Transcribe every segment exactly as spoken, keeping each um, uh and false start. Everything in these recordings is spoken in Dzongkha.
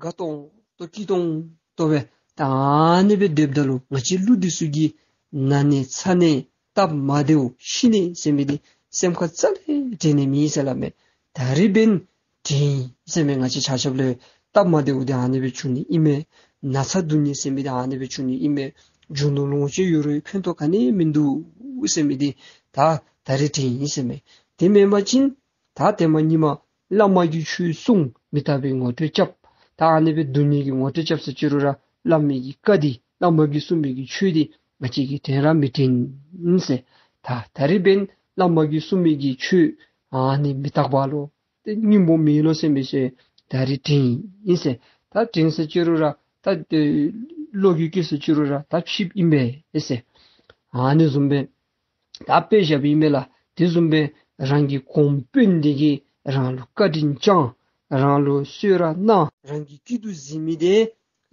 དགའ་ཏོང་ཏོ་སྐྱིད་ཏོང་ཏོ་སྦེ་ད་ཨ་ནི་སྦེ་སྡོདཔ་ད་ལུ་ང་བཅས་ཀླུ་འདི་ཚུ་གིས་ན་ནི་ཚ་ནི་སྟབས་མ་བདེཝ་ཤི་ནི་ཟེར་མི་འདི་སེམས་ཁར་རྩ་ལས་དྲན་ནི་མེད་ཟེར་སླབ་མས། ད་རིས་འབདན་དྲན་ཟེར་མས། ང་བཅས་ཆ་ཁྱབ་ལུ་སྟབས་མ་བདེཝ་འདི་ཨ་ནི་སྦེ་བྱུང་ནི་ཨིན་མས། ན་ཚ་སྡུག་ནི་ཟེར་མི་འདི་ཨ་ནི་སྦེ་བྱུང་ནི་ཨིན་མས། རྒྱུ་ནོར་ལོངས་སྤྱོད་ཡོད་རུང་ཕན་ཐོགས་ག་ནི་ཡང་མིན་འདུག་ཟེར་མི་འདི་ད་ད་རིས་དྲན་ཡི་ཟེར་མས། དེ་མེན་པ་ཅིན་ད་ཧེ་མ་ཉི་མ་བླ་མ་གིས་ཆོས་གསུངས་མི་རྟག་པའི་ངོ་སྤྲོད་རྐྱབ། ད་ཨ་ནི་སྦེ་སྡུག་བསྔལ་གྱི་ངོ་སྤྲོད་རྐྱབ་ས་ཅིག་རུང་ར་བླ་མའི་གི་བཀའ་འདི་བླ་མ་གིས་གསུངས་མི་གི་ཆོས་འདི་ང་བཅས་ཀྱིས་དྲན་ར་མི་དྲན་ཟེར། ད་ད་རིས་འབདན་བླ་མ་གིས་གསུངས་མི་གི་ཆོས་ཨ་ནི་མི་རྟག་པ་ལོ་ཏེ་སྙིང་པོ་མེད་ལོ་ཟེར་མི་ཚུ་ད་རིས་དྲན་ཡི་ཟེར། ད་དྲན་ས་ཅིག་རུང་ར་ད་ཏེ་བློ་འགྱོད་སྐྱེ་ས་ཅིག་རུང་ར་ད་ཕྱིསཔ་ཨིན་པས་ཟེར། ཨ་ནི་བཟུམ་སྦེ་ད་དཔེ་བཞགཔ་ཨིན་མས་ལགས། དེ་བཟུམ་སྦེ་རང་གི་གོངམ་དཔོན་འདི་གིས་རང་ལུ་བཀའ་དྲིན་བསྐྱངས། རང་ལུ་གསོལ་རས་གནང་། རང་གི་སྐྱིད་སྡུག་གཟིགས་མི་འདི་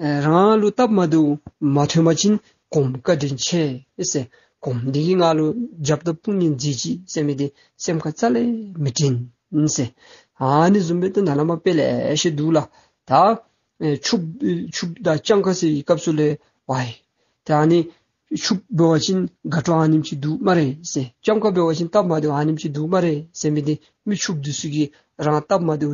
ཨེ་རང་ལུ་སྟབས་མ་བདེཝ་མ་ཐོན་པ་ཅིན་གོངམ་བཀའ་དྲིན་ཆེ་ཟེར། གོངམ་འདི་གིས་ང་ལུ་རྒྱབ་དང་དཔུང་གཉེན་མཛད་ཅི་ཟེར་མི་འདི་སེམས་ཁར་རྩ་ལས་མི་དྲན་ཟེར། ཨ་ནི་བཟུམ་སྦེ་ཏེ་ནཱ་ལས་མར་དཔེ་ལེ་ཤ་འདུག་ལགས། ད་ཨེ་ཕྱུགཔ་ཕྱུགཔ་དང་སྤྱང་ཀ་ཟེར་བའི་སྐབས་སུ་ལས་ཝའི་ད་ཨ་ནི་ཕྱུགཔ་འབད་བ་ཅིན་དགའ་སྤྲོ་ཨ་ནེམ་ཅིག་འདུག་སྨ་རེ་ཟེར། སྤྱང་ཀ་འབད་བ་ཅིན་སྟབས་མ་བདེཝ་ཨ་ནེམ་ཅིག་འདུག་སྨ་རེ་ཟེར་མི་འདི་མི་ཕྱུགཔ་འདི་ཚུ་གིས་རང་སྟབས་མ་བདེཝ་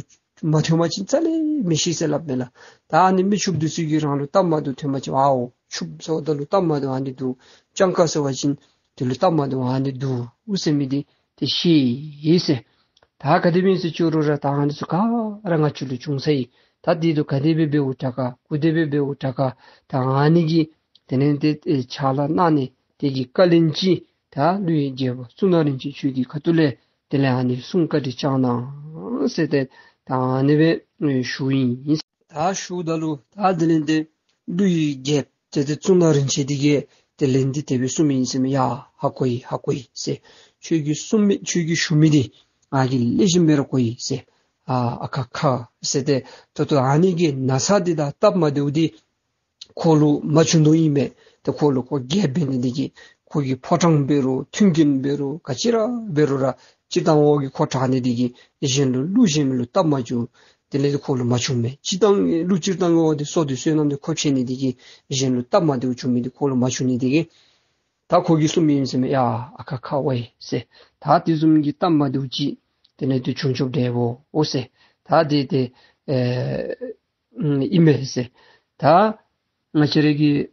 མ་ཐོན་པ་ཅིན་རྩ་ལས་མི་ཤེས་ཟེར་སླབ་མས་ལགས། ད་ཨ་ནི་མི་ཕྱུགཔ་འདི་ཚུ་གིས་རང་ལུ་སྟབས་མ་བདེཝ་ཐོན་པ་ཅིན་ཨའོ་ཕྱུགཔ་ཟེརཝ་ད་ལུ་སྟབས་མ་བདེཝ་ཨ་ནི་འདུག། སྤྱང་ཀ་ཟེར་བ་ཅིན་དེ་ལུ་སྟབས་མ་བདེཝ་ཨ་ནི་འདུག་ཟེར་མི་འདི་ཏེ་ཤེས་ཡི་ཟེར། ད་ག་དེ་སྦེ་ཨིན་ཟེར་ཅི་རུང་ར་ད་ཨ་ནི་ཚུ་ག་ར་ང་བཅས་ལུ་བྱུང་ས་ཨིན། ད་འདི་ཚུ་ག་དེ་སྦེ་འབདཝ་དྲག་ག་ག་དེ་སྦེ་འབདཝ་དྲག་ག་ད་ཨ་ནི་གི་དེ་ལས་ཏེ་ཨེ་ཕྱག་ལཱ་གནང་ནི་དེ་གི་བཀའ་ལན་ཅིག་ད་ཀླུ་ཡི་རྒྱལཔོ་གཙུག་ན་རིན་ཆེན་ཁྱོད་ཀྱི་ཁ་ཐུག་ལས་དེ་ལས་ཨ་ནི་གསུང་བཀའ་དྲིན་བསྐྱང་གནང་ཟེར་ཏེ་ད་ཨ་ནི་སྦེ་ཨེ་ཞུཝ་ཨིན། ད་ཞུཝ་ད་ལུ་ད་དེ་ལས་ཏེ་ཀླུ་ཡི་རྒྱལཔོ་ཏེ་ཏེ་གཙུག་ན་རིན་ཆེན་འདི་གིས་ཏེ་ལན་འདི་དེ་སྦེ་གསུངམ་ཨིན་ཟེར་མས། ཡ་ཧ་གོ་ཡི་ཧ་གོ་ཡི་ཟེར། ཁྱོད་ཀྱིས་གསུང་མི་ཁྱོད་ཀྱིས་ཞུ་མི་འདི་ང་གིས་ལེགས་ཤོམ་སྦེ་ར་གོ་ཡི་ཟེར། ཨ་ཨ་ཁ་ཁ་ཟེར་ཏེ་ད་ལྟོ་ཨ་ནི་གི་ན་ཚ་འདི་དང་སྟབས་མ་བདེཝ་འདི་ཁོ་ལུ་མ་བྱུང་དོ་ཨིན་མས། ཏེ་ཁོ་ལུ་ཁོ་རྒྱལཔོ་འབད་ནི་འདི་གིས་ཁོ་གིས་ཕོ་བྲང་འབད་རུང་མཐུན་རྐྱེན་འབད་རུང་ག་ཅི་ར་འབད་རུང་ར་སྤྱིར་བཏང་འོག་གི་ཁོ་དྲག་ནི་འདི་གིས་གཞན་ལུ་ཀླུ་གཞན་མི་ལུ་སྟབས་མ་བྱུང་། དེ་ལས་ཏེ་ཁོ་ལུ་མ་བྱུང་མས། སྤྱིར་བཏང་ཀླུ་སྤྱིར་བཏང་གི་འོག་འདི་བསོད་བདེ་བསོད་ནམས་འདི་ཁོ་ཆེ་ནི་འདི་གིས་གཞན་ལུ་སྟབས་མ་བདེཝ་བྱུང་མི་འདི་ཁོ་ལུ་མ་བྱུང་ནི་འདི་གིས་ད་ཁོ་གིས་གསུངམ་ཨིན་ཟེར་མས། ཡ་ཨ་ཁ་ཁ་ཝའི་ཟེར། ད་དེ་བཟུམ་གྱི་སྟབས་མ་བདེཝ་ཅིག་དེ་ལས་ཏེ་བྱུང་ཆོགཔ་འདྲས་བོ་ཨོ་ཟེར། ད་དེ་ཏེ་ཨེ་ཨིན་མས་ཟེར། ད་ང་བཅས་ར་གིས་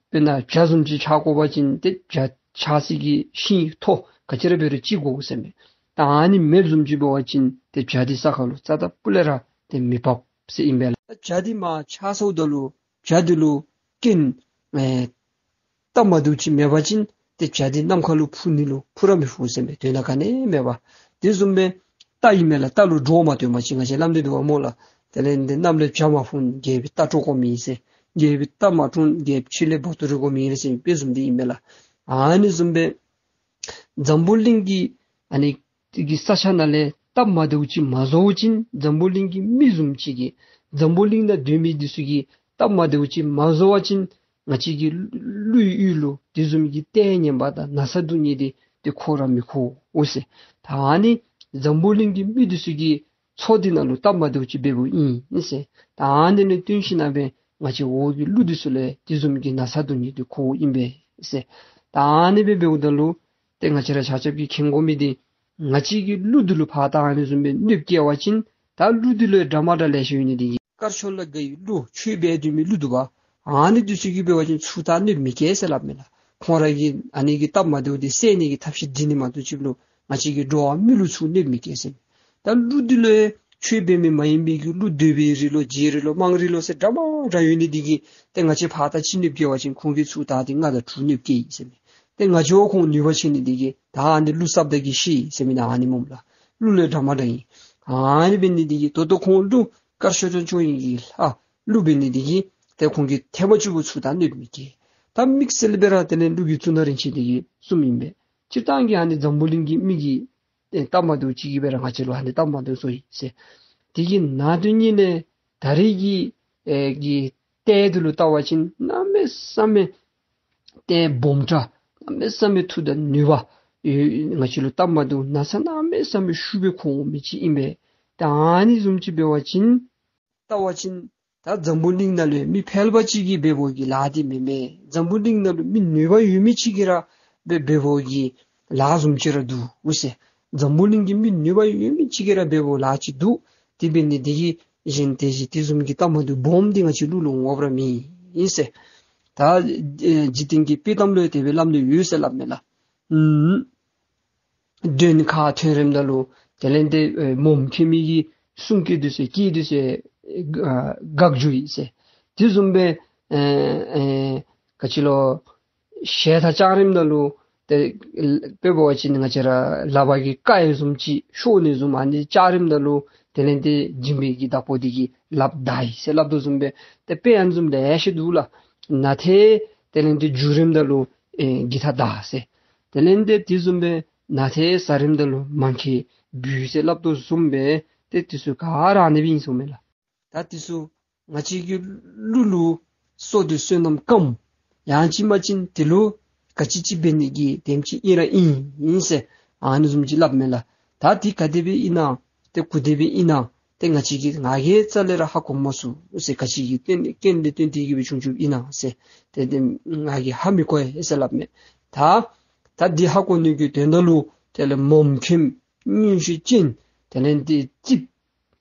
དཔེར་ན་བྱ་བཟུམ་ཅིག་འཕྱག་དགོ་པ་ཅིན་ཏེ་བྱ་འཕྱག་སའི་གི་ཤིང་མཐོ་ག་ཅི་ར་འབད་རུང་ཅིག་དགོ་ཟེར་མས། ད་ཨ་ནི་མེདཔ་བཟུམ་ཅིག་འབད་བ་ཅིན་ཏེ་བྱ་འདི་ས་ཁར་ལུ་རྩ་དང་སྤུ་ལས་ར་ཏེ་མི་བབ་ཟེར་ཨིན་པས་ལགས། བྱ་འདི་མར་འཕྱག་སོངམ་ད་ལུ་བྱ་འདི་ལུ་རྐྱེན་ཨེ་སྟབས་མ་བདེཝ་ཅིག་མེད་པ་ཅིན་ཏེ་བྱ་འདི་ནམ་མཁའ་ལུ་འཕུར་ནི་ལུ་འཕུར་ར་མི་འཕུར་ཟེར་མས། དོན་དག་ག་ནི་མེད་པས། དེ་བཟུམ་སྦེ་རྟ་ཨིན་མས་ལགས། རྟ་ལུ་འདྲོག་མ་སྟོན་པ་ཅིན་ང་བཅས་སླབ་དེ་འདུག་པ་སྨོ་ལགས། དེ་ལས་འདི་གནམ་ལས་བྱ་མ་འཕུར་རྒྱལ་པོའི་རྟ་འདྲོག་དགོ་མི་ཨིན་ཟེར། རྒྱལ་པོའི་རྟ་མ་འདྲོག་རྒྱལཔོ་ཕྱི་ལས་བོ་ཏོ་རིལ་དགོ་མི་ཨིན་ཟེར་དཔེ་བཟུམ་འདི་ཨིན་མས་ལགས། ཨ་ནི་བཟུམ་སྦེ་འཛམ་བུ་གླིང་གི་ཨ་ནི་དེ་གི་ས་ཆ་ནང་ལས་སྟབས་མ་བདེཝ་ཅིག་མ་བཟོ་བ་ཅིན་འཛམ་བུ་གླིང་གི་མི་བཟུམ་ཅིག་གིས་འཛམ་བུ་གླིང་ནང་སྡོད་མི་འདི་ཚུ་གིས་སྟབས་མ་བདེཝ་ཅིག་མ་བཟོ་བ་ཅིན་ང་བཅས་ཀྱི་ཀླུ་ཡི་ཡུལ་ལུ་དེ་བཟུམ་གྱི་ལྟས་ངན་པ་དང་ན་ཚ་སྡུག་བསྔལ་འདི་ཏེ་འཁོར་ར་མི་འཁོར་འོ་ཟེར། ད་ཨ་ནི་འཛམ་བུ་གླིང་གི་མི་འདི་ཚུ་གིས་མཚོ་འདི་ནང་ལུ་སྟབས་མ་བདེཝ་ཅིག་འབདཝ་ཨིན་ཟེར། ད་ཨ་ནི་ལས་བརྟེན་ཞིན་ན་སྦེ་ང་བཅས་འོག་གི་ཀླུ་འདི་ཚུ་ལུ་དེ་བཟུམ་གྱི་ན་ཚ་སྡུག་བསྔལ་འདི་འཁོརཝ་ཨིན་པས་ཟེར། ད་ཨ་ནི་སྦེ་འབདཝ་ད་ལུ་ཏེ་ང་བཅས་ར་ཆ་ཁྱབ་ཀྱིས་མཁྱེན་དགོ་མི་འདི་ང་བཅས་ཀྱི་ཀླུ་འདི་ལུ་ཕར་ད་ཨ་ནི་བཟུམ་སྦེ་གནོདཔ་བཀལ་བ་ཅིན་ད་ཀླུ་འདི་ལུ་འདྲ་མ་འདྲ་ལེ་ཤ་ཡོད་ནི་འདི་གིས་དཀར་ཕྱོགས་ལ་དགའ་བའི་ཀླུ་ཆོས་འབད་སྡོད་མི་ཀླུ་འདུག་པ། ཨ་ནི་འདི་ཚུ་གིས་འབད་བ་ཅིན་ཚུར་ད་གནོདཔ་མི་བཀལ་ཟེར་སླབ་མས་ལགས། ཁོང་ར་གི་ཨ་ནི་གི་སྟབས་མ་བདེཝ་འདི་སེལ་ནི་གི་ཐབས་ཤེས་འདི་ནི་མ་གཏོགས་ཅིག་ལུ་ང་བཅས་ཀྱི་འགྲོ་བ་མི་ལུ་ཚུར་གནོདཔ་མི་བཀལ་ཟེར་མས། ད་ཀླུ་འདི་ལུ་ཆོས་འབད་མི་མ་ཡིན་པའི་གི་ཀླུ་གདོལ་པའི་རིགས་ལོ་རྗེའི་རིགས་ལོ་དམངས་རིགས་ལོ་ཟེར་འདྲ་མ་འདྲ་ཡོད་ནི་འདི་གིས་ཏེ་ང་བཅས་ཕར་ད་ཅིག་གནོདཔ་བཀལ་བ་ཅིན་ཁོང་གིས་ཚུར་ད་ཏེ་ང་དང་གྲོགས་གནོདཔ་བཀལ་ཡི་ཟེར་མས། ཏེ་ང་བཅས་འོག་ཁོང་ནུས་པ་ཆེ་ནི་འདི་གིས་ད་ཨ་ནི་ཀླུ་སྲབ་དང་གི་ཤི་ཟེར་མི་ནང་ཨ་ནི་སྨོ་ལགས། ཀླུ་ལུ་འདྲ་མ་འདྲ་ཨིན། ཨ་ནི་འབད་ནི་འདི་གིས་ད་ལྟོ་ཁོང་ཀླུ་དཀར་ཕྱོགས་ལྗོངས་ཀྱི་ལྷ་ཀླུ་འབད་ནི་འདི་གིས་ཏེ་ཁོང་གིས་ཐེངས་མ་གཅིག་པོ་ཚུར་ད་གནོདཔ་མི་བཀལ། ད་དམིགས་བསལ་སྦེ་ར་དེ་ལས་ཀླུ་གི་གཙུག་ན་རིན་ཆེན་འདི་གིས་གསུངམ་ཨིན་པས། སྤྱིར་བཏང་གི་ཨ་ནི་འཛམ་བུ་གླིང་གི་མི་གི་ཨེ་སྟབས་མ་བདེཝ་ཅིག་གིས་སྦེ་ར་ང་བཅས་ལུ་ཨ་ནི་སྟབས་མ་བདེཝ་བཟོ་ཡི་ཟེར། དེ་གི་ནང་དོན་ཉིད་ལས་ད་རེས་ཀྱི་ཨེ་གི་ལྟས་འདི་ལུ་བལྟ་བ་ཅིན་གནམ་མེད་ས་མེད་ལྟས་སྦོམ་དྲགས་གནམ་མེད་ས་མེད་མཐུ་དང་ནུས་པ་ཨེ་ང་བཅས་ལུ་སྟབས་མ་བདེཝ་ན་ཚ་གནམ་མེད་ས་མེད་ཤུགས་སྦེ་འཁོར་འོང་མི་ཅིག་ཨིན་པས། ད་ཨ་ནི་བཟུམ་ཅིག་འབད་བ་ཅིན་བལྟ་བ་ཅིན་ ད་འཛམ་བུ་གླིང་ནང་ལུ་མི་ཕལ་པ་ཅིག་གིས་འབད་འབདཝ་གི་ལཱ་འདི་མེན་མས། འཛམ་བུ་གླིང་ནང་ལུ་མི་ནུས་པ་ཡོད་མི་ཅིག་གིས་ར་འབད་འབད་འབདཝ་གི་ལཱ་བཟུམ་ཅིག་ར་འདུག་ཟེར། འཛམ་བུ་གླིང་གི་མི་ནུས་པ་ཡོད་མི་ཅིག་གིས་ར་འབད་འབདཝ་ལཱ་ཅིག་འདུག། དེ་འབད་ནི་འདི་གིས་གཞན་དེ་བཞིན་དེ་བཟུམ་གྱི་ལྟ་མ་འདུག་སྦོམ་འདི་ང་བཅས་ལུ་ལུ་འོང་བ་ར་མེད་ཟེར། ད་ཨེ་འཇིག་རྟེན་གྱི་དཔྱེ་གཏམ་ལུ་ཡང་དེ་སྦེ་སླབ་ནི་ཡོད་ཟེར་སླབ་མས་ལགས། ཨུམ། མགྲོན་ཁ་ཐོན་རནམ་ད་ལུ་དེ་ལས་ཏེ་ཨེ་མོ་མཁྱེན་མི་གི་གསུང་སྐད་འདི་ཚུ་སྐད་འདི་ཚུ་ཨེ་དགག་འགྱོ་ཡི་ཟེར། དེ་བཟུམ་སྦེ་ཨེ་ཨེ་ག་ཅི་ལོ་ཞལ་ཏ་བཅག་རནམ་ད་ལུ་ཏེ་དཔེ་འབད་བ་ཅིན་ང་བཅས་ར་ལག་པ་གིས་བཀའ་ཡི་བཟུམ་ཅིག་ཤོར་ནི་བཟུམ་ཨ་ནི་བཅག་རནམ་ད་ལུ་དེ་ལས་ཏེ་སྦྱིན་པའི་གི་བདག་པོ་འདི་གིས་ལགཔ་བརྡབ་ཡི་ཟེར་སླབ་དོ་བཟུམ་སྦེ་ཏེ་དཔེ་ཨ་ནི་བཟུམ་ལེ་ཤ་འདུག་ལགས། ན་ཐེ་དེ་ལས་ཏེ་འགྱོ་རནམ་ད་ལུ་ཨེ་གི་ཐ་བརྡབ་ཟེར། དེ་ལས་ཏེ་དེ་བཟུམ་སྦེ་ན་ཐེ་ཟ་རནམ་ད་ལུ་མ་མཁས་འབུལ་ཟེར་སླབ་དོ་བཟུམ་སྦེ་ཏེ་དེ་ཚུ་ག་ར་ཨ་ནི་སྦེ་ཨིན་ཟེར་མས་ལགས། ད་དེ་ཚུ་ང་བཅས་ཀྱི་གླུ་ལུ་སོ་དེ་བསོད་ནམས་སྐམ། ཡང་ཅིན་མ་ཅིན་དེ་ལུ་ག་ཅི་ཅིག་འབད་ནི་གི་དེམ་ཅིག་ཨིན་ར་ཨིན་ཨིན་ཟེར་ཨ་ནི་བཟུམ་ཅིག་སླབ་མས་ལགས། ད་དེ་ག་དེ་སྦེ་ཨིན་ན་ཏེ་གུ་དེ་སྦེ་ཨིན་ན་ཏེ་ང་བཅས་ཀྱིས་ང་གིས་རྩ་ལས་ར་ཧ་གོ་མ་ཚུགས་ཟེར། ག་ཅི་གི་རྐྱེན་རྐྱེན་ལས་བརྟེན་ཏེ་གིས་སྦེ་བྱུང་བྱུངམ་ཨིན་ན་ཟེར་ཏེ་ཏེ་ང་གིས་ཧ་མི་གོ་ཡི་ཟེར་སླབ་མས། ད་ད་འདི་ཧ་གོ་ནི་གི་དོན་དག་ལུ་དེ་ལས་མོ་མཁྱེན་མངོན་ཤེས་ཅན་དེ་ལས་ཏེ་རྩིགཔ་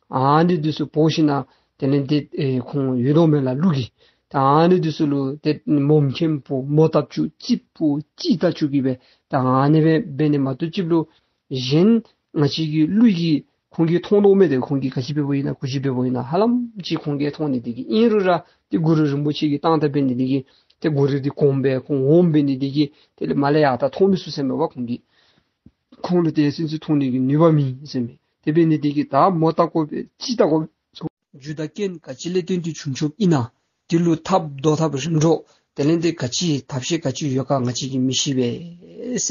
ཨ་ནི་འདི་ཚུ་འབོ་ཞིན་ན་དེ་ལས་ཏེ་ཨེ་ཁོང་ཡོད་དོ་མས་ལགས་གླུ་གི། ད་ཨ་ནི་འདི་ཚུ་ལུ་ཏེ་མོ་མཁྱེན་འབོ་མོ་བཏབ་བཅུག་རྩིགཔ་འབོ་རྩིག་བཏབ་བཅུག་གི་སྦེ་ད་ཨ་ནི་སྦེ་འབད་ནི་མ་གཏོགས་ཅིག་ལུ་གཞན་ང་བཅས་ཀྱི་གླུ་གིས་ཁོང་གིས་མཐོང་དོ་མས། ཏེ་ཁོང་གིས་ག་ཅི་འབད་འབདཝ་ཨིན་ན་གུ་ཅི་འབད་འབདཝ་ཨིན་ན་ཧ་ལམ་ཅིག་ཁོང་གིས་མཐོང་ནི་འདི་གིས་ཨིན་རུང་ར་ཏེ་གུ་རུ་རིན་པོ་ཆེ་གིས་བཏང་ད་འབད་ནི་འདི་གིས་ཏེ་གུ་རུ་འདི་གོངམ་སྦེ་ཁོང་འོངམ་འབད་ནི་འདི་གིས་དེ་ལས་མར་ལས་ཡར་ད་མཐོང་མི་ཚུགས་ཟེར་མས་པ། ཁོང་གིས་ཁོང་ལུ་ཏེ་སེམས་ཅན་མཐོང་ནི་གི་ནུས་པ་མེད་ཟེར་མས། དེ་འབད་ནི་འདི་གིས་ད་མོ་བཏབ་དགོ་པས་རྩིག་བཏབ་དགོ་པས། རྒྱུ་དང་རྐྱེན་ག་ཅི་ལས་བརྟེན་ཏེ་བྱུང་བྱུངམ་ཨིན་ན་དེ་ལུ་ཐབས་བཟློག་ཐབས་རིམ་གྲོ་དེ་ལས་ཏེ་ག་ཅི་ཐབས་ཤེས་ག་ཅི་ཡོད་ག་ང་བཅས་ཀྱིས་མི་ཤེས་པས་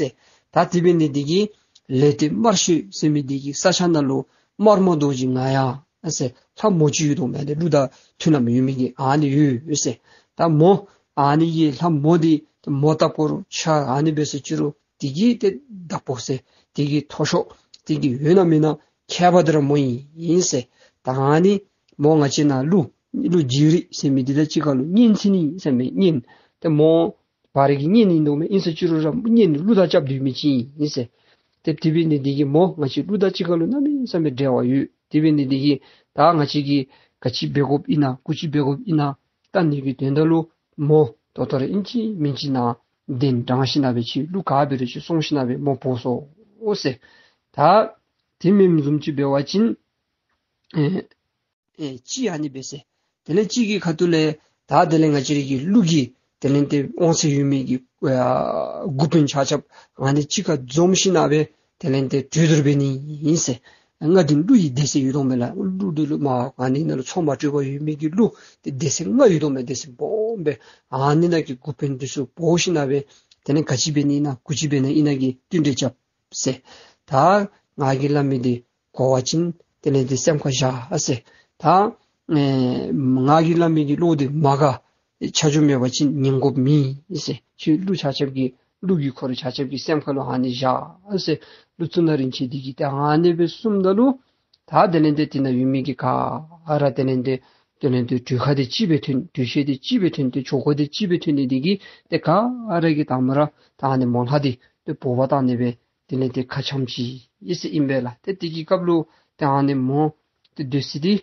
ཟེར། ད་དེ་འབད་ནི་འདི་གིས་ལས་ཏེ་དམར་ཤོད་ཟེར་མི་འདི་གི་ས་ཆ་ནང་ལུ་དམར་མོ་རྡོ་རྗེ་ང་ཡང་ཟེར་ལྷ་མོ་ཅིག་ཡོད་དོ་མས། ཏེ་གླུ་དང་མཐུན་ལམ་ཡོད་མི་གི་ཨ་ནི་ཡོད་ཟེར། ད་མོ་ཨ་ནི་གི་ལྷ་མོ་འདི་མོ་བཏབ་དགོ་རུང་ཆ་ཨ་ནི་འབད་ཟེར་ཅི་རུང་དེ་གི་ཏེ་བདག་པོ་ཟེར་དེ་གི་མཐོ་ཤོས་དེ་གི་ཡོད་ན་མེད་ན་ཁྱད་པར་དེ་ར་མོ་ཨིན་ཟེར། ད་ཨ་ནི་མོ་ང་བཅས་ནཱ་གླུ་གླུ་རྗེ་རིགས་ཟེར་མི་འདི་དང་གཅིག་ཁར་ལུ་གཉེན་ཚན་ཨིན་ཟེར་མས། གཉེན་ཏེ་མོ་བར་གྱི་གཉེན་ཨིན་དོ་མས། ཨིན་ཟེར་ཅི་རུང་ར་གཉེན་གླུ་དང་རྐྱབ་སྡོད་མི་ཅིག་ཨིན་ཟེར། ཏེ་དེ་འབད་ནི་འདི་གིས་མོ་ང་བཅས་གླུ་དང་གཅིག་ཁར་ལུ་གནམ་མེད་ས་མེད་འབྲེལ་བ་ཡོད། དེ་འབད་ནི་འདི་གིས་ད་ང་བཅས་ཀྱིས་ག་ཅི་འབད་དགོཔ་ཨིན་ན་གུ་ཅི་འབད་དགོཔ་ཨིན་ན་བལྟ་ནི་གི་དོན་དག་ལུ་མོ་ད་ལྟོ་ར་ཨིན་ཅི་མིན་ཅི་ནཱ་གདན་དྲངས་ཞིན་ན་སྦེ་ཅིག་གླུ་ག་འབད་རུང་ཅིག་སོང་ཞིན་ན་སྦེ་མོ་འབོ་སོང་ཟེར། ད་དེ་མེནམ་བཟུམ་ཅིག་འབད་བ་ཅིན་ཨེ་ཨེ་ཅིག་ཨ་ནི་འབད་ཟེར། དེ་ལས་གཅིག་གི་ཁ་ཐུག་ལས་ད་དེ་ལས་ང་བཅས་ར་གི་གླུ་གི་དེ་ལས་ཏེ་དབང་ཚད་ཡོད་མི་གི་ཨ་འགོ་དཔོན་ཆ་ཁྱབ་ཨ་ནི་གཅིག་ཁར་འཛོམས་ཞིན་ན་སྦེ་དེ་ལས་ཏེ་གྲོས་བསྡུར་འབད་ནི་ཨིན་ཟེར། ང་འདི་གླུ་ཡི་སྡེ་ཚན་ཡོད་དོ་མས་ལགས། གླུ་འདི་ལུ་མ་ཨ་ནི་ནང་ལུ་ཚོང་མ་སྤྲོད་པར་ཡོད་མི་གི་གླུ་ཏེ་སྡེ་ཚན་ལྔ་ཡོད་དོ་མས། སྡེ་ཚན་སྦོམ་སྦེ་ཨ་ནི་ནང་གི་འགོ་དཔོན་འདི་ཚུ་འབོ་ཞིན་ན་སྦེ་དེ་ལས་ག་ཅི་འབད་ནི་ཨིན་ན་གུ་ཅི་འབད་ནི་ཨིན་ན་གི་བསྟུན་གྲོས་རྐྱབ་ཟེར། ད་ང་གིས་སླབ་མི་འདི་གོ་བ་ཅིན་དེ་ལས་ཏེ་སེམས་ཁར་བཞག་ཟེར། ད་ཨེ་ང་གིས་སླབ་མི་གི་བློ་འདི་མ་དགའ་ཆ་འཇོག་མེད་པ་ཅིན་ཉན་དགོཔ་མེད་ཟེར། ཁྱེད་གླུ་ཆ་ཁྱབ་ཀྱིས་གླུ་གི་འཁོར་ཆ་ཁྱབ་ཀྱིས་སེམས་ཁར་ལུ་ཨ་ནི་བཞག་ཟེར། གླུ་གཙུག་ན་རིན་ཆེན་འདི་གིས་ཏེ་ཨ་ནི་སྦེ་གསུངམ་ད་ལུ་ད་དེ་ལས་ཏེ་དེ་ནང་ཡོད་མི་གི་ག་ར་དེ་ལས་ཏེ་དེ་ལས་ཏེ་གྲོས་ཁ་འདི་གཅིག་སྦེ་ཐོན། གྲོས་གཞི་འདི་གཅིག་སྦེ་ཐོན་ཏེ་ཆོ་ག་འདི་གཅིག་སྦེ་ཐོན་ནི་འདི་གིས་ཏེ་ག་ར་གིས་དང་པ་ར་ད་ཨ་ནི་མོ་ལྷ་འདི་ཏེ་འབོ་བར་བཏང་ནི་སྦེ་དེ་ལས་ཏེ་ཁ་འཆམ་ཅི་ཨིན་ཟེར་ཨིན་པས་ལགས། ཏེ་དེ་གི་སྐབས་ལུ་ཏེ་ཨ་ནི་མོ་ཏེ་སྡོད་ས་འདི་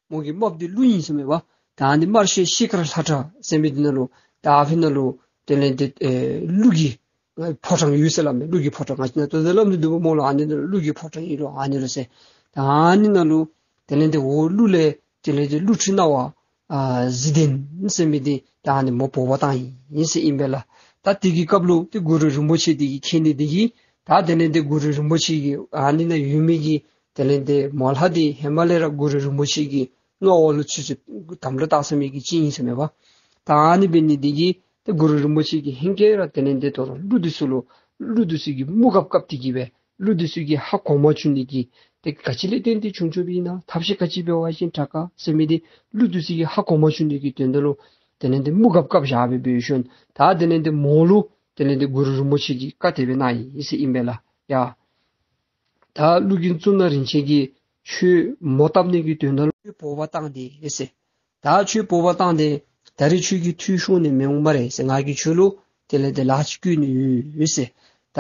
མོ་གི་རྨགཔ་འདི་ཀླུ་ཨིན་ཟེར་མས་པ། ད་ཨ་ནི་དམར་ཤོད་ཤེལ་དཀར་ལྷ་བྲག་ཟེར་མི་འདི་ནང་ལུ་ད་ཨ་ཕི་ནང་ལུ་དེ་ལས་ཏེ་ཨེ་གླུ་གི་ཕོ་བྲང་ཡོད་ཟེར་སླབ་མས། གླུ་གི་ཕོ་བྲང་ང་བཅས་ནཱ་ལྟོ་ཚང་སླབ་ནི་འདུག་པ་སྨོ་ལགས། ཨ་ནི་ནང་ལུ་གླུ་གི་ཕོ་བྲང་ཨིན་ལོ་ཨ་ནི་ལུ་ཟེར། ད་ཨ་ནི་ནང་ལུ་དེ་ལས་ཏེ་འོག་གླུ་ལས་དེ་ལས་ཏེ་གླུ་ཁྲི་སྣང་བ་ཨ་གཟི་ལྡན་ཟེར་མི་འདི་ད་ཨ་ནི་མོ་འབོ་བར་བཏང་ཡི་ཟེར་ཨིན་པས་ལགས། ད་དེ་གི་སྐབས་ལུ་ཏེ་གུ་རུ་རིན་པོ་ཆེ་འདི་གིས་མཁྱེན་ནི་འདི་གིས་ད་དེ་ལས་ཏེ་གུ་རུ་རིན་པོ་ཆེ་གིས་ཨ་ནི་ནང་ཡོད་མི་གི་དེ་ལས་ཏེ་མོ་ལྷ་འདི་ཧེ་མ་ལས་ར་གུ་རུ་རིན་པོ་ཆེ་གི་མངའ་འོག་ལུ་ཚུད་ཚུདཔ་དམ་ལུ་བཏགས་ཚར་མི་གི་ཅིག་ཨིན་ཟེར་མས་པ། ད་ཨ་ནི་འབད་ནི་འདི་གིས་ཏེ་གུ་རུ་རིན་པོ་ཆེ་གིས་ཧེང་སྐལ་ར་དེ་ལས་ཏེ་དོ་རུང་གླུ་འདི་ཚུ་ལུ་གླུ་འདི་ཚུ་གིས་མུ་གབ་བཀབ་སྟེ་གིས་སྦེ་གླུ་འདི་ཚུ་གིས་ཧ་གོ་མ་བཅུག་ནི་གི་ཏེ་ག་ཅི་ལས་བརྟེན་ཏེ་བྱུང་བྱུངམ་ཨིན་ན་ཐབས་ཤེས་ག་ཅི་འབད་བ་ཅིན་དྲག་ག་ཟེར་མི་འདི་གླུ་འདི་ཚུ་གིས་ཧ་གོ་མ་བཅུག་ནི་གི་དོན་དག་ལུ་དེ་ལས་ཏེ་མུ་གབ་བཀབ་བཞག་སྦེ་འབད་ཞིནམ་ད་དེ་ལས་ཏེ་མོ་ལུ་དེ་ལས་ཏེ་གུ་རུ་རིན་པོ་ཆེ་གིས་བཀའ་དེ་སྦེ་གནང་ཡི་ཟེར་ཨིན་པས་ལགས། ཡ་ད་གླུ་གི་གཙུག་ན་རིན་ཆེན་གྱིས་ཁྱོད་མོ་བཏབ་ནི་གི་དོན་དག་ལུ་འབོ་བར་བཏང་སྟེ་ཟེར། ད་ཁྱོད་འབོ་བར་བཏང་སྟེ་ད་རེས་ཁྱོད་ཀྱི་ཐོས་ཤོར་ནི་མི་འོང་སྨ་རེ་ཟེར། ང་གིས་ཁྱོད་ལུ་དེ་ལས་ཏེ་ལཱ་ཅིག་བཀོད་ནི་ཡོད་ཟེར། ད་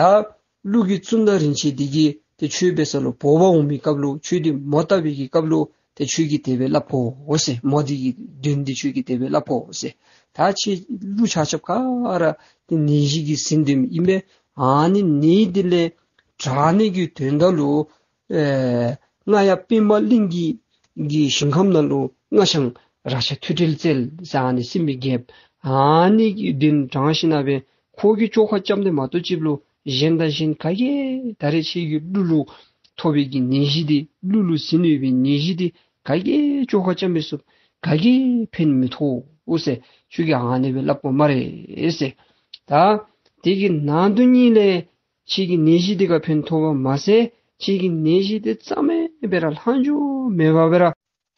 ཀླུ་གི་གཙུག་ན་རིན་ཆེན་འདི་གིས་ཏེ་ཁྱོད་འབད་ས་ལུ་འབོ་བར་འོང་མི་སྐབས་ལུ་ཁྱོད་འདི་མོ་བཏབ་པའི་གི་སྐབས་ལུ་ཏེ་ཁྱོད་ཀྱིས་དེ་སྦེ་སླབ་དགོ་ཟེར། མོ་འདི་གི་དོན་འདི་ཁྱོད་ཀྱིས་དེ་སྦེ་སླབ་དགོ་ཟེར། ད་ཁྱེད་ཀླུ་ཆ་ཁྱབ་ག་ར་ཏེ་ནད་གཞི་གིས་ཟིན་སྡོདཔ་ཨིན་པས། ཨ་ནི་ནད་འདི་ལས་དྲག་ནི་གི་དོན་དག་ལུ་ཨེ་རྔ་ཡབ་པདྨ་གླིང་གི་གི་ཞིང་ཁམས་ནང་ལུ་སྔགས་འཆང་རཀྴ་ཐོད་ཕྲེང་རྩལ་ཟེར་ཨ་ནི་སྲིན་པོའི་རྒྱལཔོ་ཨ་ནི་གི་གདན་དྲངས་ཞིནམ་ལས་ཁོ་གིས་བཅོས་ཁ་རྐྱབ་ནི་མ་གཏོགས་ཅིག་ལུ་གཞན་དང་གཞན་ག་གིས་ད་རེས་ཁྱེད་ཀྱི་ཀླུ་ལུ་ཐོབ་པའི་གི་ནད་གཞི་འདི་ཀླུ་ལུ་ཟིན་ཡོད་པའི་ནད་གཞི་འདི་ག་གིས་བཅོས་ཁ་རྐྱབ་མི་ཚུགས། ག་གིས་ཕན་མི་ཐོགས་ཟེར། ཁྱོད་ཀྱིས་ཨ་ནི་སྦེ་སླབ་དགོ་སྨ་རེ་ཟེར། ད་དེ་གི་ནང་དོན་ཉིད་ལས་ཁྱེད་ཀྱི་ནད་གཞི་འདི་ག་ཕན་ཐོགས་པ་མ་ཟད་ཁྱེད་ཀྱི་ནད་གཞི་འདི་རྩ་མེད་སྦེ་ར་ལྷག་འཕྲོ་མེད་པར་སྦེ་ར་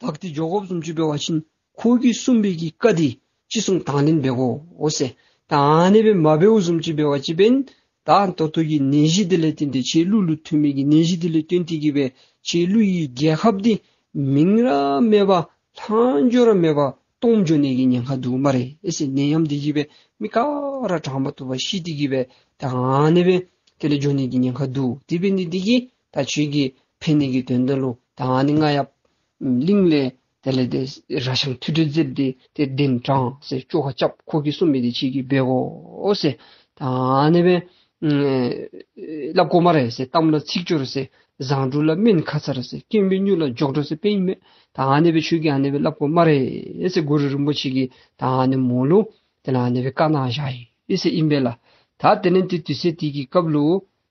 དག་སྟེ་འགྱོ་དགོཔ་བཟུམ་ཅིག་འབད་བ་ཅིན་ཁོ་གིས་གསུངས་པའི་གི་བཀའ་འདི་ཅི་གསུང་དང་ལེན་འབད་དགོ་ཟེར། ད་ཨ་ནི་སྦེ་མ་འབདཝ་བཟུམ་ཅིག་འབད་བ་ཅིན་ད་ད་ལྟོ་གི་ནད་གཞི་འདི་ལས་བརྟེན་ཏེ་ཁྱེད་ཀླུ་ལུ་ཐོན་མི་གི་ནད་གཞི་འདི་ལས་བརྟེན་ཏེ་གིས་སྦེ་ཁྱེད་ཀླུ་ཡི་རྒྱལ་ཁབ་འདི་མིང་ར་མེད་པར་ལྷག་འཕྲོ་ར་མེད་པར་སྟོངམ་འགྱོ་ནི་གི་ཉེན་ཁ་འདུག་སྨ་རེ་ཟེར། ནད་ཡམས་འདི་གིས་སྦེ་མི་ག་ར་དྲག་མ་ཐུབ་པར་ཤི་སྟེ་གིས་སྦེ་ད་ཨ་ནི་སྦེ་དེ་ལས་འགྱོ་ནི་གི་ཉེན་ཁ་འདུག། དེ་འབད་ནི་འདི་གིས་ད་ཁྱོད་ཀྱི་ཕན་ནི་གི་དོན་དག་ལུ་ད་ཨ་ནི་རྔ་ཡབ་གླིང་ལས་དེ་ལས་ཏེ་རཀྴ་ཐོད་ཕྲེང་རྩལ་འདི་ཏེ་གདན་དྲངས་ཟེར། བཅོས་ཁ་རྐྱབ། ཁོ་གིས་གསུངས་མི་འདི་ཁྱེད་ཀྱིས་འབད་དགོ་ཟེར། ད་ཨ་ནི་སྦེ་ཨེ་སླབ་དགོ་སྨ་རེ་ཟེར། གཏམ་ལ་ཚིག་སྦྱོར་ཟེར། བཟང་དྲུག་ལ་སྨན་ཁ་ཚར་ཟེར། སྐྱེན་པའི་སྨྱུག་ལ་མགྱོགས་འགྲོ་ཟེར་དཔེ་ཨིན་མས། ད་ཨ་ནི་སྦེ་ཁྱོད་ཀྱིས་ཨ་ནི་སྦེ་སླབ་དགོ་སྨ་རེ་ཟེར། གུ་རུ་རིན་པོ་ཆེ་གིས་ད་ཨ་ནི་མོ་ལུ་དེ་ལས་ཨ་ནི་སྦེ་བཀའ་གནང་བཞག་ཡི་ཟེར་ཨིན་པས་ལགས། ད་དེ་ལས་ཏེ་དུས་ཚོད་དེ་གི་སྐབས་ལུ་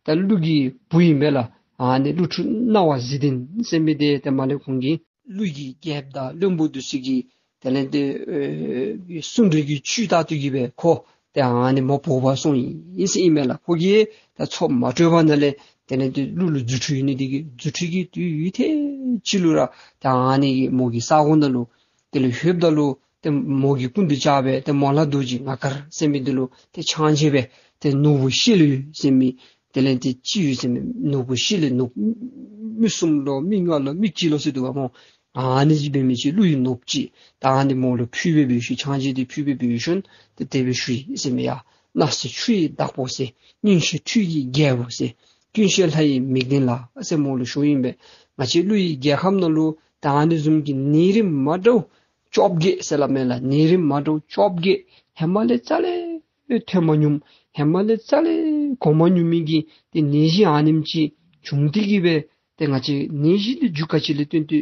ད་ཀླུ་གི་བུ་ཨིན་པས་ལགས། ཨ་ནི་ཀླུ་ཕྲུག་སྣང་བ་གཟི་ལྡན་ཟེར་མི་འདི་ཏེ་མ་ལས་ཁོང་གིས་ཀླུ་གི་རྒྱལཔོ་དང་བློན་པོ་འདི་ཚུ་གིས་དེ་ལས་ཏེ་ཨེ་གསུང་གྲོས་ཀྱི་བཅུད་ལྟར་དུ་གིས་སྦེ་ཁོ་ཏེ་ཨ་ནི་མོ་འབོ་བར་སོང་ཡི་ཟེར་ཨིན་མས་ལགས། ཁོ་གིས་ད་ཚོགས་མ་གྲོལ་བ་ནང་ལས་དེ་ལས་ཏེ་ཀླུ་ལུ་རྫུ་འཕྲུལ་ཡོད་ནི་འདི་གིས་རྫུ་འཕྲུལ་གྱིས་དུས་ཡུན་ཐུང་ཅིག་ལུ་ར་ད་ཨ་ནི་གི་མོ་གི་ས་གོ་ནང་ལུ་དེ་ལུ་ལྷོདཔ་ད་ལུ་ཏེ་མོ་གི་སྐུ་མདུན་བཅར་སྦེ་ཏེ་མོ་ལྷ་རྡོ་རྗེ་ངང་དཀར་ཟེར་མི་འདི་ལུ་ཏེ་ཕྱག་མཇལ་སྦེ་ཏེ་ནོར་བུ་ཤེལ་ཟེར་མི་དེ་ལས་ཏེ་ཅིག་ཡོད་ཟེར་མི་ནོར་བུ་ཤེལ་ནོར་མིག་གསུམ་ལོ་མིག་ལྔ་ལོ་མིག་གཅིག་ལོ་ཟེར་འདུག་པ་སྨོ། ཨ་ནི་ཅིག་འབད་མི་ཅིག་ཀླུ་ཡི་ནོར་བུ་ཅིག་ད་ཨ་ནི་མོ་ལུ་ཕུལ་སྦེ་འབད་ཞུ། ཕྱག་མཇལ་འདི་ཕུལ་སྦེ་འབད་ཞུ་ནི། ཏེ་དེ་སྦེ་ཞུ་ཡི་ཟེར་མས་ཡ། སྣང་སྲིད་ཆུ་ཡི་བདག་པོ་ཟེར། མངོན་ཤེས་འཕྲུལ་གྱི་རྒྱལ་པོ་ཟེར། ཀུན་ཤེས་ལྷ་ཡི་མིག་ལྡན་ལགས་ཟེར་མོ་ལུ་ཞུཝ་ཨིན་པས། ང་བཅས་ཀླུ་ཡི་རྒྱལ་ཁམས་ནང་ལུ་ད་ཨ་ནི་བཟུམ་གྱི་ནད་རིམས་མ་འདྲཝ་བཅོ་བརྒྱད་ཟེར་སླབ་མས་ལགས། ནད་རིམས་མ་འདྲཝ་བཅོ་བརྒྱད་ཧེ་མ་ལས་རྩ་ལས་ཐོན་མ་མྱོང་། ཧེ་མ་ལས་རྩ་ལས་གོ་མ་མྱོང་མི་གི་ཏེ་ནད་གཞི་ཨ་ནེམ་ཅིག་བྱུང་སྟེ་གིས་སྦེ་ཏེ་ང་བཅས་ནད་གཞི་འདི་རྒྱུ་ག་ཅི་ལས་བརྟེན་ཏེ་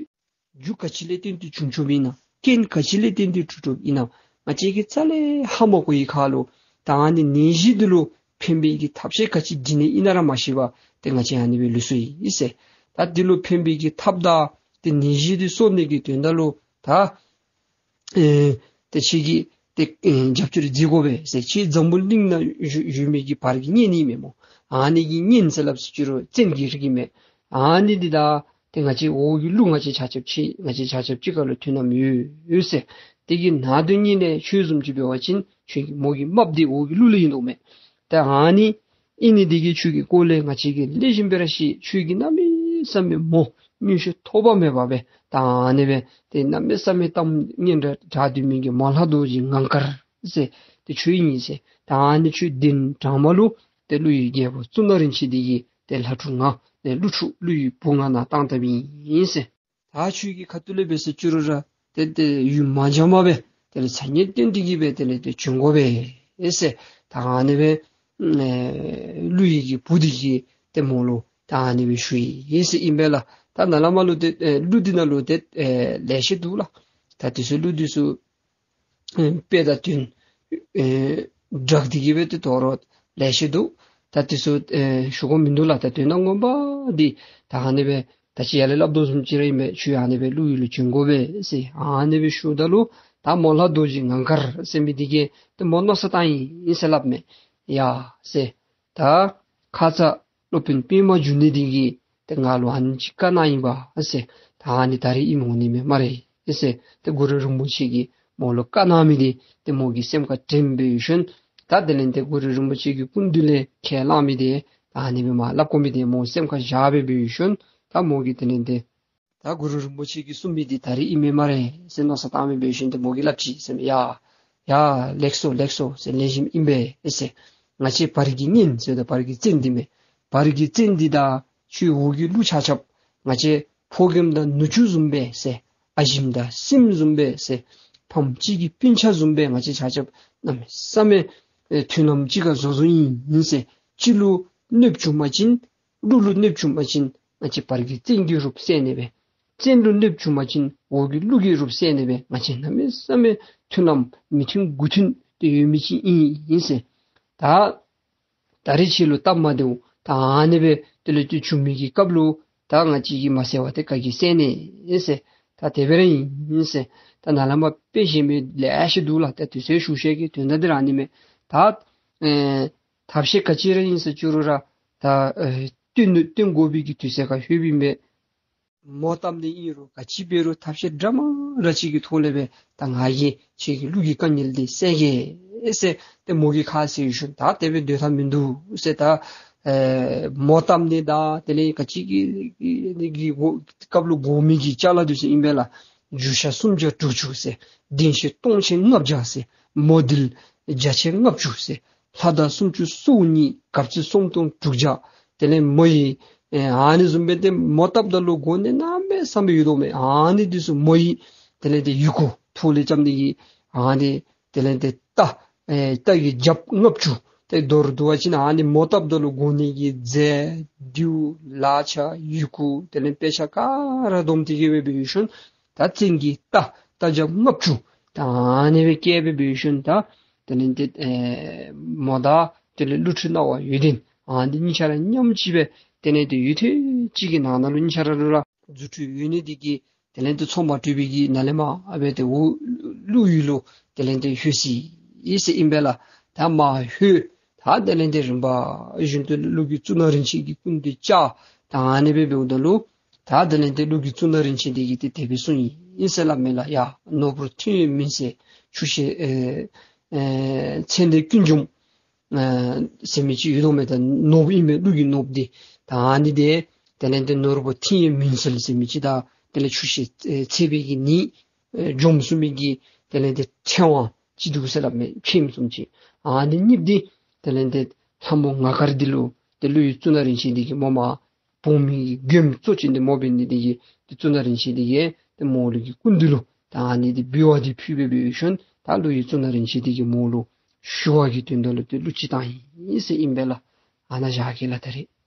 རྒྱུ་ག་ཅི་ལས་བརྟེན་ཏེ་བྱུང་བྱུངམ་ཨིན་ན། རྐྱེན་ག་ཅི་ལས་བརྟེན་ཏེ་གྲུབ་གྲུབཔ་ཨིན་ན། ང་བཅས་ཀྱིས་རྩ་ལས་ཧ་མ་གོ་བའི་ཁར་ལུ་ད་ཨ་ནི་ནད་གཞི་འདི་ལུ་ཕན་པའི་གི་ཐབས་ཤེས་ག་ཅི་བྱིན་ནི་ཨིན་ན་ར་མ་ཤེས་པར་ཏེ་ང་བཅས་ཨ་ནི་སྦེ་ལུས་སོ་ཡི་ཟེར། ད་འདི་ལུ་ཕན་པའི་གི་ཐབས་དང་ཏེ་ནད་གཞི་འདི་གསོ་ནི་གི་དོན་དག་ལུ་ད་ཨེ་ཏེ་ཁྱེད་ཀྱིས་ཏེ་ཨེ་རྒྱབ་སྐྱོར་མཛད་དགོ་པས་ཟེར། ཁྱེད་འཛམ་བུ་གླིང་ནང་བཞུགས་བཞུགས་མི་གི་བར་གྱི་གཉེན་ཨིན་མས་སྨོ། ཨ་ནི་གི་གཉེན་ཟེར་སླབ་ཟེར་ཅི་རུང་བཙན་གྱི་རིགས་ཨིན་མས། ཨ་ནི་འདི་དང་ཏེ་ང་བཅས་འོག་གི་ཀླུ་ང་བཅས་ཆ་ཁྱབ་ཅིག་ང་བཅས་ཆ་ཁྱབ་གཅིག་ཁར་ལུ་མཐུན་ལམ་ཡོད་ཟེར། དེ་གི་ནང་དོན་ཉིད་ལས་ཁྱོད་བཟུམ་ཅིག་འབད་བ་ཅིན་ཁྱོད་ཀྱི་མོ་གི་རྨགཔ་འདི་འོག་གི་ཀླུ་ལུ་ཨིན་དོ་མས། ཏེ་ཨ་ནི་ཨིན་ནི་འདི་གིས་ཁྱོད་ཀྱི་སྐོར་ལས་ང་བཅས་ཀྱིས་ལེགས་ཤོམ་སྦེ་ར་ཤེས། ཁྱོད་ཀྱིས་གནམ་མེད་ས་མེད་མོ་མངོན་ཤེས་ཐོགས་པ་མེད་པ་སྦེ་ད་ཨ་ནི་སྦེ་ཏེ་གནམ་མེད་ས་མེད་གཏམ་སྙན་གྲགས་གྲགས་སྡོད་མི་གི་མོ་ལྷ་རྡོ་རྗེ་ངང་དཀར་ཟེར་ཏེ་ཁྱོད་ཨིན་ཟེར། ད་ཨ་ནི་ཁྱོད་གདན་དྲངས་མ་ལུ་ཏེ་ཀླུ་ཡི་རྒྱལ་པོ་གཙུག་ན་རིན་ཆེན་འདི་གིས་ཏེ་ལྷ་ཕྲུག་ང་ནི་ཀླུ་ཕྲུག་ཀླུ་ཡི་བུ་ང་ནཱ་བཏང་བཏངམ་ཨིན་ཟེར། ད་ཁྱོད་ཀྱི་ཁ་ཐུག་ལས་འབད་ཟེར་ཅི་རུང་ར་ཏེ་ཏེ་ཡུན་མ་འགྱངས་པར་སྦེ་དེ་ལས་ཚ་ཉེན་བཏོན་ཏེ་གིས་སྦེ་དེ་ལས་ཏེ་བྱོན་དགོ་པས་ཟེར། ད་ཨ་ནི་སྦེ་ཨེ་ཀླུ་ཡི་གི་བུ་འདི་གིས་ཏེ་མོ་ལུ་ད་ཨ་ནི་སྦེ་ཞུ་ཡི་ཟེར་ཨིན་པས་ལགས། ད་ནཱ་ལས་མར་ལུ་ཏེ་ཨེ་གླུ་འདི་ནང་ལུ་ཏེ་ཨེ་ལེ་ཤ་འདུག་ལགས། ད་དེ་ཚུ་གླུ་འདི་ཚུ་ཨེ་དཔེ་དང་དོན་ཨེ་སྦྲགས་ཏེ་གིས་སྦེ་ཏེ་དོ་རུང་ལེ་ཤ་འདུག། ད་དེ་ཚུ་ཨེ་ཞུ་དགོཔ་མིན་འདུག་ལགས། ད་དོན་དག་ངོ་མ་འདི་ད་ཨ་ནི་སྦེ་ད་ཅི་ཡར་ལས་སླབ་དོ་བཟུམ་ཅིག་ར་ཨིན་པས། ཁྱོད་ཨ་ནི་སྦེ་ཀླུ་ཡུལ་ལུ་བྱོན་དགོ་པས་ཟེར་ཨ་ནི་སྦེ་ཞུཝ་ད་ལུ་ད་མོ་ལྷ་རྡོ་རྗེ་ངང་དཀར་ཟེར་མི་འདི་གིས་ཏེ་མོ་མནོ་བསམ་བཏང་ཡི་ཟེར་སླབ་མས། ཡ་ཟེར། ད་ཁ་ཙ་སློབ་དཔོན་པདྨ་འབྱུང་གནས་འདི་གིས་ཏེ་ང་ལུ་ཨ་ནི་ཅིག་བཀའ་གནང་ཡི་པ་ཟེར། ད་ཨ་ནི་ད་རེས་ཨིནམ་འོང་ནི་མས་སྨ་རེ་ཟེར། ཏེ་གུ་རུ་རིན་པོ་ཆེ་གིས་མོ་ལུ་བཀའ་གནང་མི་འདི་ཏེ་མོ་གི་སེམས་ཁར་དྲན་སྦེ་ཡོད་ཞིནམ་ད་དེ་ལས་ཏེ་གུ་རུ་རིན་པོ་ཆེ་གི་སྐུ་མདུན་ལས་ཁས་བླངས་མི་འདི་ད་ཨ་ནི་སྦེ་མར་སླབ་དགོ་མི་འདི་མོ་སེམས་ཁར་བཞག་སྦེ་སྦེ་ཡོད་ཞིནམ་ད་མོ་གིས་དེ་ལས་ཏེ་ ད་གུ་རུ་རིན་པོ་ཆེ་གིས་གསུངས་མི་འདི་ད་རིས་ཨིན་མས་སྨ་རེ་ཟེར་མནོ་བསམ་བཏང་མི་འབད་ཞིནམ་ཏེ་མོ་གིས་སླབ་ཅི་ཟེར་མས། ཡ་ཡ་ལེགས་སོ་ལེགས་སོ་ཟེར། ལེགས་ཤོམ་ཨིན་པས་ཟེར། ང་བཅས་བར་གྱི་གཉེན་ཟེར་ད་བར་གྱི་བཙན་འདི་མས། བར་གྱི་བཙན་འདི་དང་ཁྱོད་འོག་གི་ཀླུ་ཆ་ཁྱབ་ང་བཅས་ཕོ་རྒནམ་དང་ནུ་གཅུང་བཟུམ་སྦེ་ཟེར། ཨ་ཞིམ་དང་སྲིངམ་བཟུམ་སྦེ་ཟེར། ཕམ་གཅིག་གི་སྤུན་ཆ་བཟུམ་སྦེ་ང་བཅས་ཆ་ཁྱབ་གནམ་མེད་ས་མེད་ཨེ་མཐུན་ལམ་གཅིག་ཁར་བཟོ་བཟོཝ་ཨིན་ཟེར། གཅིག་ལུ་གནོདཔ་བྱུང་པ་ཅིན་ཀླུ་ལུ་གནོདཔ་བྱུང་པ་ཅིན་ང་བཅས་བར་གྱི་བཙན་གྱིས་རུབ་བསལ་ནི་སྦེ། བཙན་ལུ་གནོདཔ་བྱུང་པ་ཅིན་འོག་གི་ཀླུ་གིས་རུབ་བསལ་ནི་སྦེ། ང་བཅས་གནམ་མེད་ས་མེད་མཐུན་ལམ་མི་མཐུན་དགུ་མཐུན་ཏེ་ཡོད་མི་ཅིག་ཨིན་ཟེར། ད་ད་རིས་ཁྱེད་ལུ་སྟབས་མ་བདེཝ་ད་ཨ་ནི་སྦེ་དེ་ལས་ཏེ་བྱུང་མི་གི་སྐབས་ལུ་ད་ང་བཅས་ཀྱིས་མ་བསལ་བར་ཏེ་ག་གིས་བསལ་ནི་ཨིན་ཟེར། ད་དེ་སྦེ་ར་ཨིན་ཟེར། ད་ནཱ་ལས་མར་དཔེ་བཞག་མི་ལེ་ཤ་འདུག་ལགས། ད་དུས་ཚོད་ཞུ་ཤེས་ཀྱི་དོན་དག་འདི་ར་ཨ་ནི་མས། ད་ཨེ་ཐབས་ཤེས་ག་ཅི་ར་ཨིན་ཟེར་བཅུག་རུང་ར་ད་ཨེ་སྟོན་སྟོན་དགོ་པའི་གི་དུས་ཚོད་ཁར་ལྷོད་པའི་མས། མོ་བཏབ་ནི་ཨིན་རུང་ག་ཅི་འབད་རུང་ཐབས་ཤེས་འདྲ་མ་འདྲ་ཅིག་གི་ཐོག་ལས་སྦེ་ད་ང་གིས་ཁྱེད་ཀྱི་ཀླུ་གི་དཀའ་ངལ་འདི་བསལ་གེ་ཟེར་ཏེ་མོ་གིས་ཁ་བཟེད་ཞིནམ་ད་དེ་སྦེ་སྡོད་ཐབས་མིན་འདུག་ཟེར། ད་ཨེ་མོ་བཏབ་ནི་དང་དེ་ལས་ག་ཅི་གི་གི་གི་གོ་སྐབས་ལུ་དགོ་མི་གི་ཅ་ལ་འདི་ཚུ་ཨིན་པས་ལགས། རྒྱུ་ཆ་སུམ་བརྒྱ་དྲུག་ཅུ་ཟེར། གདན་ཤེལ་སྟོང་ཕྲག་ལྔ་བརྒྱ་ཟེར། མོ་མདེལ་བརྒྱ་ཆ་ལྔ་བཅུ་ཟེར། ལྷ་མདའ་སུམ་ཅུ་སོ་གཉིས། གབ་རྩེ་སུམ་སྟོང་དྲུག་བརྒྱ། དེ་ལས་མོ་ཡི་ཨེ་ཨ་ནི་བཟུམ་སྦེ་ཏེ་མོ་བཏབ་ད་ལུ་དགོ་ནི་གནམ་མེད་ས་མེད་ཡོད་དོ་མས། ཨ་ནི་འདི་ཚུ་མོ་ཡི་དེ་ལས་ཏེ་ཡི་གུ་ཐོག་ལས་རྐྱབ་ནི་གི་ཨ་ནི་དེ་ལས་ཏེ་རྟ་ཨེ་རྟ་གི་རྒྱབ་ལྔ་བཅུ། ཏེ་མདོར་བསྡུ་བ་ཅིན་ཨ་ནི་མོ་བཏབ་ད་ལུ་དགོ་ནི་གི་རྫས་མདེའུ་ལག་ཆས་ཡི་གུ་དེ་ལས་དཔེ་ཆ་ག་ར་བསྡོམས་ཏེ་གི་སྦེ་འབད་ཞིནམ་ད་བཙན་གྱི་རྟ་རྟ་རྒྱབ་ལྔ་བཅུ་ད་ཨ་ནི་སྦེ་བསྐྱལ་སྦེ་འབད་ཞིནམ་ད་དེ་ལས་ཏེ་ཨེ་མོ་དང་དེ་ལས་ཀླུ་ཕྲུག་སྣང་བ་འོད་ལྡན་ཨ་ནི་གཉིས་ཆ་ར་མཉམ་གཅིག་སྦེ་དེ་ལས་ཏེ་ཡུན་ཐུང་ཅིག་གི་ནང་ན་ལུ་གཉིས་ཆ་ར་ལུ་ར་རྫུ་འཕྲུལ་ཡོད་ནི་འདི་གིས་དེ་ལས་ཏེ་མཚོ་མ་དྲོས་པའི་གི་ནང་ལས་མར་ཨ་སྦེ་ཏེ་འོག་ཀླུ་ཡུལ་ལུ་དེ་ལས་ཏེ་ལྷོད་ཅི་ཟེར་ཨིན་པས་ལགས། ད་མར་ལྷོད། ད་དེ་ལས་ཏེ་རིམ་པ་བཞིན་དུ་ཀླུ་གི་གཙུག་ན་རིན་ཆེན་གྱི་སྐུ་མདུན་བཅར། ད་ཨ་ནི་སྦེ་འབདཝ་ད་ལུ་ད་དེ་ལས་ཏེ་ཀླུ་གི་གཙུག་ན་རིན་ཆེན་འདི་གིས་ཏེ་དེ་སྦེ་གསུངས་ཡི་ཟེར་སླབ་མས་ལགས། ཡ་ནོར་བུ་ཐིམ་ཡོད་མུན་སེལ་ཆུ་ཤེལ་ཨེ་ཨེ་ཚལ་འདི་ཀུན་འཇོམས་ཨེ་ཟེར་མི་ཅིག་ཡོད་དོ་མས། ད་ནོར་བུ་ཨིན་མས། ཀླུ་གི་ནོར་བུ་འདི་ད་ཨ་ནི་འདི་དེ་ལས་ཏེ་ནོར་བུ་ཐིམ་ཡོད་མུན་སེལ་ཟེར་མི་ཅིག་དང་དེ་ལས་ཆུ་ཤེལ་ཨེ་ཚལ་པའི་གི་ནི་ཨེ་འཇོམས་ཚུགས་མི་གི་དེ་ལས་ཏེ་ཕྲེང་བ་ཅིག་འདུག་ཟེར་སླབ་མས། ཕྲེང་བཟུམ་ཅིག། ཨ་ནི་གཉིས་འདི་དེ་ལས་ཏེ་ལྷ་མོ་ངང་དཀར་འདི་ལུ་ཏེ་ཀླུ་ཡི་གཙུག་ན་རིན་ཆེན་འདི་གིས་མོ་མར་འབོ་མི་གི་མགྱོནམ་གཙོ་ཅན་འདི་མོ་འབད་ནི་འདི་གིས་ཏེ་གཙུག་ན་རིན་ཆེན་འདི་གིས་ཏེ་མོ་ལུ་གི་སྐུ་མདུན་ལུ་ད་ཨ་ནི་འདི་འབུལ་བ་འདི་ཕུལ་སྦེ་འབད་ཞིནམ་ད་ཀླུ་ཡི་གཙུག་ན་རིན་ཆེན་འདི་གིས་མོ་ལུ་ཞུ་བ་གི་དོན་དག་ལུ་ཏེ་གླུ་ཅིག་བཏང་ཡི་ཟེར་ཨིན་པས་ལགས། ཨ་ནཱ་བཞག་གེ་ལགས་ད་རིས།